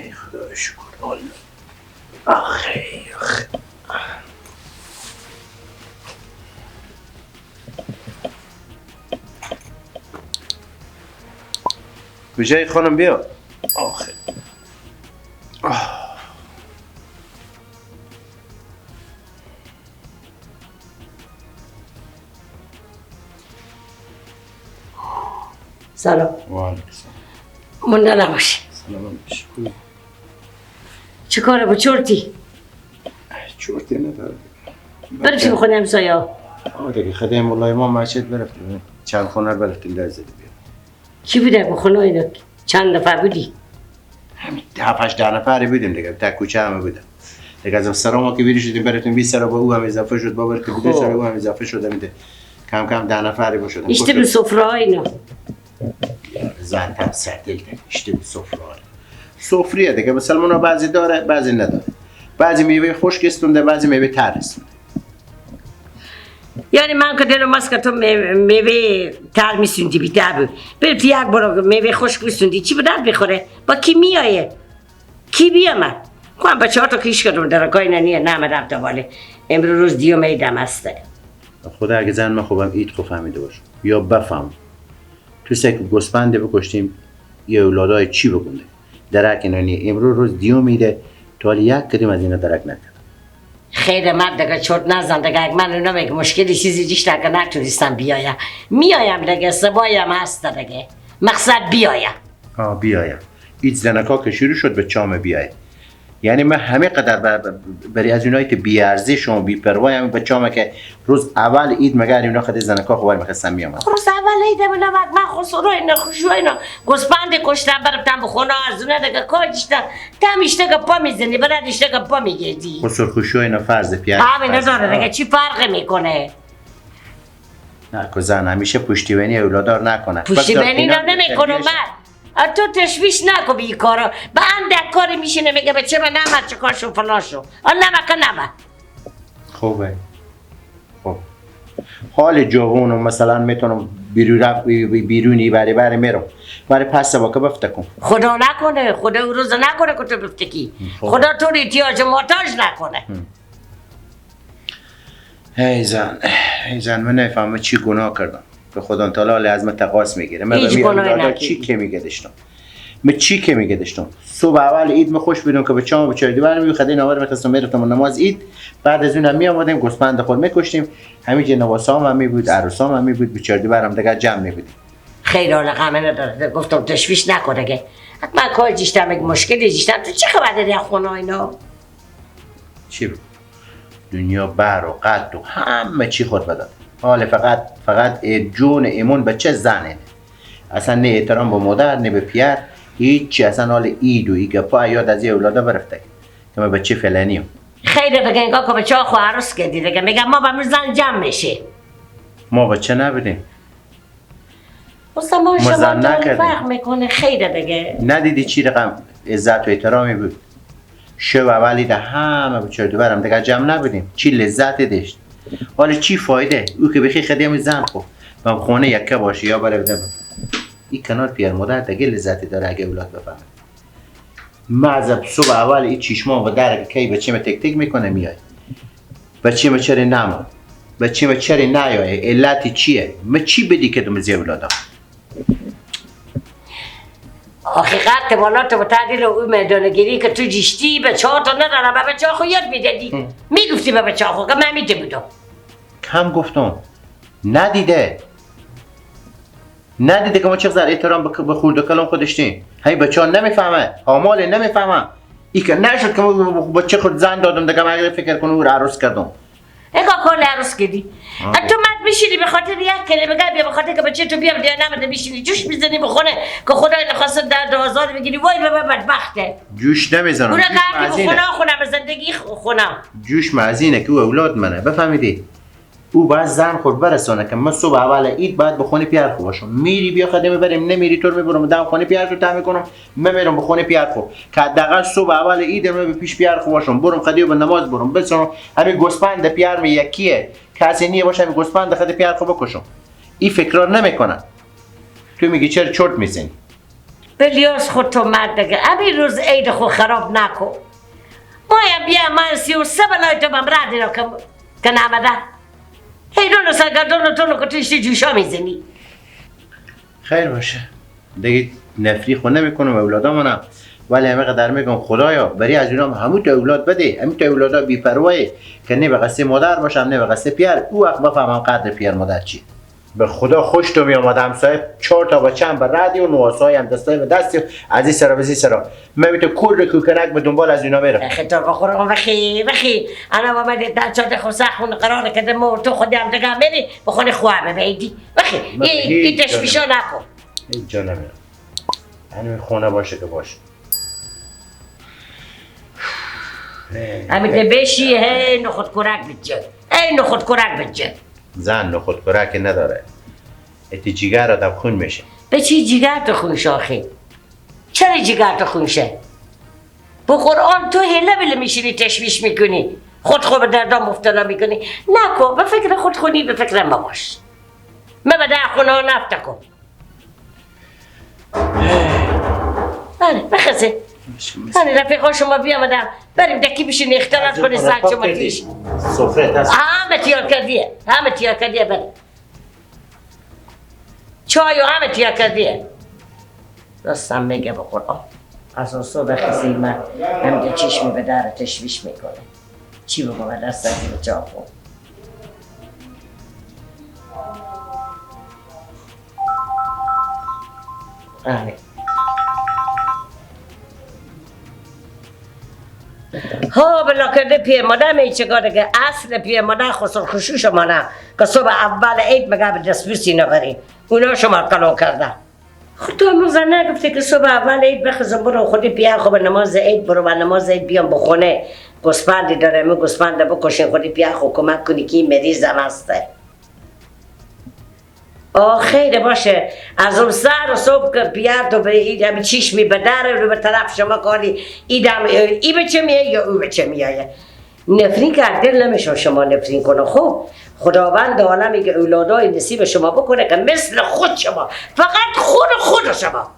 ای خدا شکر الله. آخه آخه کجای خانم بیا. آخه آه. سلام. و علیکم سلام. مونده نباشی. سلام باش. چه کاره با چرتی؟ چرتی نداره. برفتیم خونه همسایه ها. آه دیگه خدای مولای ما مسجد برفتیم. چند خونه رو برفتیم در زدی بیا. کی بوده با خونه اینا؟ چند نفر بودی؟ همین 7-8 نفری بودیم دیگه. تا کوچه همه بودن. دیگه از سرا ما که بیرون شدیم برفتیم 20 سرا با او هم اضافه شد، با برفتیم 2 سرا او هم اضافه شد. همین کم کم 10 نفری بشدیم. اشته به سفره ها اینا. زن تن سردل تن اشته به سفره ها. سفریه دیگه مسلمان ها بعضی داره بعضی نداره. بعضی میوه خشک استونده بعضی میوه تر استونده. یعنی من که دلم ماست که تو میوه تر میسوندی بیتر بود. برفتی یک بار میوه خشک میسوندی چی به درد میخوره؟ با کی میایه؟ کی بیامد؟ خب بچه ها تو کیش کردم درکای ننیه نه من رفت واله. امروز روز دیو میدم هسته. خدا اگه زن من خوبم اید خو فهمیده باشه یا بفهم. تو سک گوسفند بکشتیم یه اولادای چی بکنه؟ درک اینا نیه. امروز روز دیو میده تا یک کدوم از اینا درک نکرد. خیر مرد دیگه چرت نزن دیگه. اگه من اونا میگه مشکلی چیزی جیش نکه نتونستم بیایم. میایم دیگه سبایم هست دیگه. مقصد بیایم. آه بیایم. ایت زنکا که شروع شد به چام بیایم. یعنی من همه قدر برای از اونایی که بی ارزش و بی پروایم به چام که روز اول عید مگر اینا خود زنکا خوبار میخواستم میامد. روز اول عید من من خسرو اینا خوشو اینا گوسفند کشتم برفتم به خونه از اون دیگه کاجشتم تمیش دیگه پا میزنی برادش دیگه پا میگیری. خسر خوشو اینا فرض پیاد. همین نداره دیگه چی فرقی میکنه؟ نه که زن همیشه پشتیبانی اولادار نکنه. پشتیبانی نمیکنه من. تو تشویش نکن به این کارا. به اندک کاری میشینه میگه بچه من نمه چه کار شو فلان شو. نمه که نمه. خوبه. خوب. حال جوونم مثلا میتونم بیرون رفت بیرونی بری بری میرم. برای پس با که بفتکم. خدا نکنه، خدا اون روز نکنه که تو بفتکی. خدا تو رو احتیاج محتاج نکنه. ای زن، ای زن من نفهمم چی گناه کردم. که خدا تعالی از من تقاص میگیره. من به چی که میگه داشتم؟ من چی که میگه داشتم؟ صبح اول عید من خوش بودم که بچه‌ام بچه‌ای دیوار می خدای نوار میخواستم میرفتم نماز عید. بعد از اونم می آمدیم گوسفند خود میکشتیم. همینجا نواسام هم می بود، عروسام هم می بود، بچه‌ای دیوارم دیگه جمع می بودیم. خیر حال غم نداره. گفتم تشویش نکن دیگه. من کار جیشتم یک مشکلی جیشتم تو چه خبر داری از خونه اینا؟ چی بود؟ دنیا بر و قد و همه چی خود بداد. حال فقط جون ایمون بچه زنه. اصلا نه احترام به مادر نه به پیر هیچی. اصلا حال عید و ای گپا یاد از یه اولادا برفته که من بچه فلانیم. خیلی دیگه انگار که بچه ها خو عروس کردی دیگه. میگم ما با زن جمع میشه. ما بچه نبودیم. اصلا ما شما فرق میکنه. خیلی دیگه ندیدی چی رقم عزت و احترامی بود. شب اولی ده همه بچه دوبرم دیگه جمع نبودیم. چی لذت داشت. حالا چی فایده؟ او که بخی خدیم زن خو و خونه یکه باشه یا بره بده. این کنار پیر مادر دیگه لذتی داره اگه اولاد بفهمه. معذب صبح اول این چشمان و درک کی بچه تک تک میکنه میای. بچه ما چرا نماد؟ بچه ما چرا نیای؟ علت چیه؟ ما چی بدی که دم زی اولادا؟ آخه قد بالا تو تعدیل او میدانگیری که تو جیشتی به چهار تا ندارم به بچه خو یاد میدادی. میگفتی به بچه خو که من میده بودم. کم گفتم. ندیده. ندیده که ما چقدر احترام به خورد و کلام خودشتیم. همین بچه ها نمیفهمه. آمال نمیفهمه. ای که نشد که ما بچه خود زن دادم دیگه من فکر کنم او رو عروس کردم. انگار کل عروس کردی. تو مرد میشینی به خاطر یک کلمه گپ یا به خاطر که بچه تو بیام دیگه نمده میشینی جوش میزنی به خونه که خدای نخواسته درد آزار بگیری. وای بابا بدبخته. جوش نمیزنم. اون که خونه خونه به زندگی خونه. جوش معزینه که او اولاد منه بفهمیدی. او باید زن خود برسانه که من صبح اول عید باید به خونه پیر خو باشم. میری بیا خدمه بریم نمیری تو رو میبرم دم خونه پیر تو تعمیر کنم. من میرم به خونه پیر خو که حداقل صبح اول عید من به پیش پیر خو باشم. برم خدیو به نماز برم بسرم همین گوسفند پیر می یکیه کسی نیه باشه همین گوسفند خد پیر خو بکشم. این فکرار نمیکنن. تو میگی چرا چرت میزنی؟ بلیاس خود تو مرد دیگه همین روز عید خود خراب نکن. مایم بیا من 33 بلای تو بم رد اینا که نمده حیرون و سرگردون و تو که توشتی جوشا میزنی. خیر باشه دیگه نفری خود نمیکنم اولادامونم، ولی همه قدر میگم خدایا بری از اونام همون تو اولاد بده، همون تو اولادا بی‌پروایه که نه به قصه مادر باشم نه به قصه پیر. او وقت بفهمم قدر پیر مادر چی. به خدا خوش تو میامد همسایه 4 تا بچه‌م به ردی و نواسای هم دستای به دستی از این سرا به این سرا. من تو کل کوکنک به دنبال از اینا میرم. خطا بخورم وخی وخی انا آمده در چاده خو سخون قرار کرده ما تو خودم دیگه میری به خونه خوابه بیدی. وخی این تشویشا نکن. هیچ جا نمیرم. همین خونه باشه که باشه. همین بشی هی نخود کرک بجه. هی نخود کرک بجه. زن نخود کرک نداره. تی جیگر آدم خون میشه. به چی جیگر تو خون شاخی؟ چرا جیگر تو خون شه؟ به قرآن تو هله بله میشینی تشویش میکنی، خود خود به دردا مبتلا میکنی. نکن، به فکر خود خونی، به فکر ما باش. ما به در خونه ها نفته کن. بله بخزه. بله رفیقا شما بیامدم بریم دکی بشین اختلاط کنی سر شما تیش. سفره هست. همه تیار کردیه، همه تیار کردیه. بله چای و همه تیار کردیه. راستم میگه به قرآن از اون صبح خیزی من هم چشمی به در تشویش میکنه. چی بگم دست از این چاپو. آره ها بلا کرده پیر مادر می چه که اصل پیر مادر خسر خشوش ما نه که صبح اول عید مگه به دستبوسی نبریم اونا شما کلو کرده. خدا موزه نگفته که صبح اول عید بخزم برو خودی پیر خب نماز عید برو و نماز عید بیام بخونه گسپندی داره می گسپند بکشین خودی پیر خب کمک کنی که این مریض هم هسته. آه خیلی باشه از اون سر و صبح که پیر تو به این چشمی به در رو به طرف شما کاری ایدم ای به چه میایه یا او به چه میایه. نفرین که از دل نمیشه شما نفرین کنه. خب خداوند عالمی که اولادای نصیب شما بکنه که مثل خود شما، فقط خود شما.